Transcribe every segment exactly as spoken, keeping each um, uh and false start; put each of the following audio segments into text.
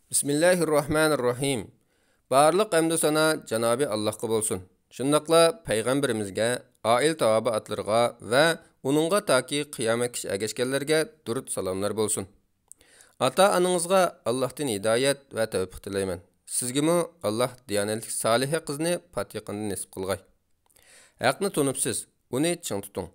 بىسمىللاھىررەھمانىررەھىم. بارلىق ھەمدۇ سانا جانابى ئاللاھقا بولسۇن. شۇنداقلا پەيغەمبىرىمىزگە، ئائىلە تاۋابىئاتلىرىغا ۋە ئۇنىڭغا تاكى قىيامەتكىچە ئەگەشكەنلەرگە دۇرۇت سالاملار بولسۇن. ئاتا-ئانىڭىزغا ئاللاھتىن ھىدايەت ۋە تەۋپىق تىلەيمەن. سىزگىمۇ ئاللاھ دىيانەتلىك سالىھە قىزنى پات يېقىندا نېسىپ قىلغاي. ھەقنى تونۇپسىز، ئۇنى چىڭ تۇتۇڭ.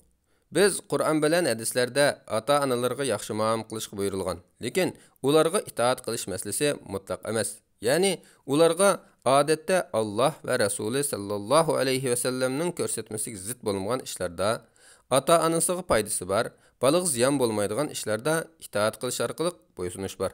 بىز قۇرئان بىلەن ھەدىسلەردە ئاتا-ئانىلىرىغا ياخشى مۇئامىلە قىلىشقا بۇيرۇلغان، لېكىن ئۇلارغا ئىتائەت قىلىش مەسىلىسى مۇتلەق ئەمەس. يەنى ئۇلارغا ئادەتتە ئاللاھ ۋە رەسۇلى ساللاللاھۇ ئەلەيھى ۋەسەللەمنىڭ كۆرسەتمىسىگە زىت بولمىغان ئىشلاردا، ئاتا-ئانىسىغا پايدىسى بار، بالىغا زىيان بولمايدىغان ئىشلاردا ئىتائەت قىلىش ئارقىلىق بويسۇنۇش بار.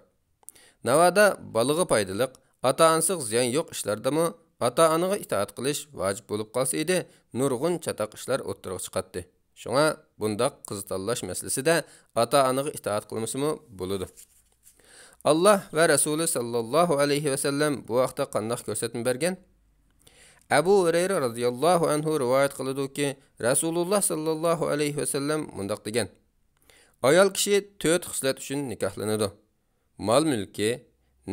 ناۋادا بالىغا پايدىلىق، ئاتا-ئانىسىغا زىيان يوق ئىشلاردىمۇ ئاتا-ئانىغا ئىتائەت قىلىش ۋاجىپ بولۇپ قالسا ئىدى، نۇرغۇن چاتاق ئىشلار ئوتتۇرىغا چىقاتتى. شۇڭا بۇنداق قىز تاللاش مەسىلىسىدە ئاتا-ئانىغا ئىتائەت قىلمىسىمۇ بولىدۇ. ئاللاھ ۋە رەسۇلى ساللاللاھۇ ئەلەيھى ۋەسەللەم بۇ ھەقتە قانداق كۆرسەتمە بەرگەن؟ ئەبۇ ھۇرەيرە رازىياللاھۇ ئەنھۇ رىۋايەت قىلىدۇكى، رەسۇلۇللاھ ساللاللاھۇ ئەلەيھى ۋەسەللەم مۇنداق دېگەن: ئايال كىشى تۆت خىسلەت ئۈچۈن نىكاھلىنىدۇ: مال-مۈلكى،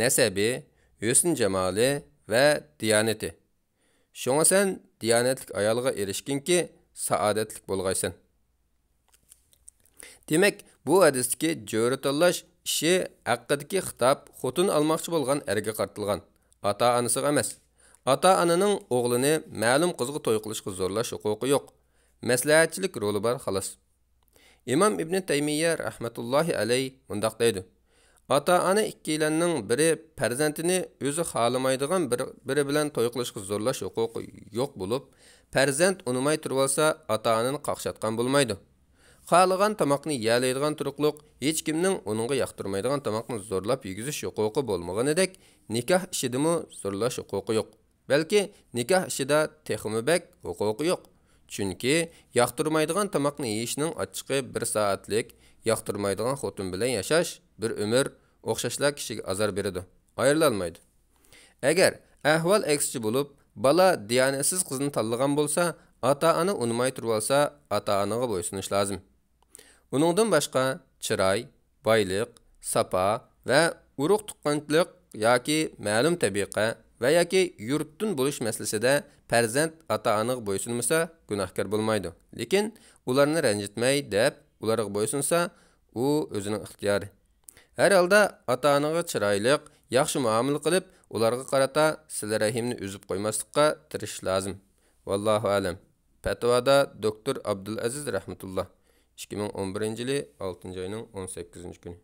نەسەبى، ھۆسن-جامالى ۋە دىيانىتى. شۇڭا سەن دىيانەتلىك ئايالغا ئېرىشكىنكى، سائادەتلىك بولغايسەن. دېمەك، بۇ ھەدىستىكى جۆرە تاللاش ئىشى ھەققىدىكى خىتاب خوتۇن ئالماقچى بولغان ئەرگە قارىتىلغان، ئاتا-ئانىسىغا ئەمەس. ئاتا-ئانىنىڭ ئوغلىنى مەلۇم قىزغا توي قىلىشقا زورلاش ھوقۇقى يوق. مەسلىھەتچىلىك رولى بار، خالاس. ئىمام ئىبنى تەيمىيە رەھمەتۇللاھى ئەلەيھ مۇنداق دەيدۇ: ئاتا-ئانا ئىككىيلەننىڭ بىرى پەرزەنتىنى ئۆزى خالىمايدىغان بىر، بىرى بىلەن توي قىلىشقا زورلاش ھوقۇقى يوق بولۇپ، پەرزەنت ئۇنىماي تۇرۇۋالسا، ئاتا-ئانىنى قاقشاتقان بولمايدۇ. خالىغان تاماقنى يېيەلەيدىغان تۇرۇقلۇق، ھېچكىمنىڭ ئۇنىڭغا ياقتۇرمايدىغان تاماقنى زورلاپ يېگۈزۈش ھوقۇقى بولمىغىنىدەك، نىكاھ ئىشىدىمۇ زورلاش ھوقۇقى يوق. بەلكى نىكاھ ئىشىدا تېخىمۇ بەك ھوقۇقى يوق. چۈنكى ياقتۇرمايدىغان تاماقنى يېيىشنىڭ ئاچچىقى بىر سائەتلىك، ياقتۇرمايدىغان خوتۇن بىلەن ياشاش بىر ئۆمۈر، ئوخشاشلا كىشىگە ئازار بېرىدۇ، ئايرىلالمايدۇ. ئەگەر ئەھۋال ئەكسىچە بولۇپ، بالا دىيانەتسىز قىزنى تاللىغان بولسا، ئاتا-ئانا ئۇنىماي تۇرۇۋالسا، ئاتا-ئانىغا بويسۇنۇش لازىم. ئۇنىڭدىن باشقا، چىراي، بايلىق، ساپا ۋە ئۇرۇق-تۇغقانچىلىق ياكى مەلۇم تەبىقە ۋە ياكى يۇرتتىن بولۇش مەسىلىسىدە پەرزەنت ئاتا-ئانىغا بويسۇنمىسا، گۇناھكار بولمايدۇ. لېكىن ئۇلارنى رەنجىتمەي دەپ، ئۇلارغا بويسۇنسا، ئۇ ئۆزىنىڭ ئىختىيارى. ھەر ھالدا ئاتا-ئانىغا چىرايلىق، ياخشى مۇئامىلە قىلىپ، ئۇلارغا قارىتا سىلە رەھىمنى ئۈزۈپ قويماسلىققا تىرىشىش لازىم. ۋاللاھۇ ئەلەم. پەتىۋادا دوكتور ئابدۇلئەزىز رەھمەتۇللا، ئىككى مىڭ ئون بىرىنچى يىلى ئالتىنچى ئاينىڭ ئون سەككىزىنچى كۈنى.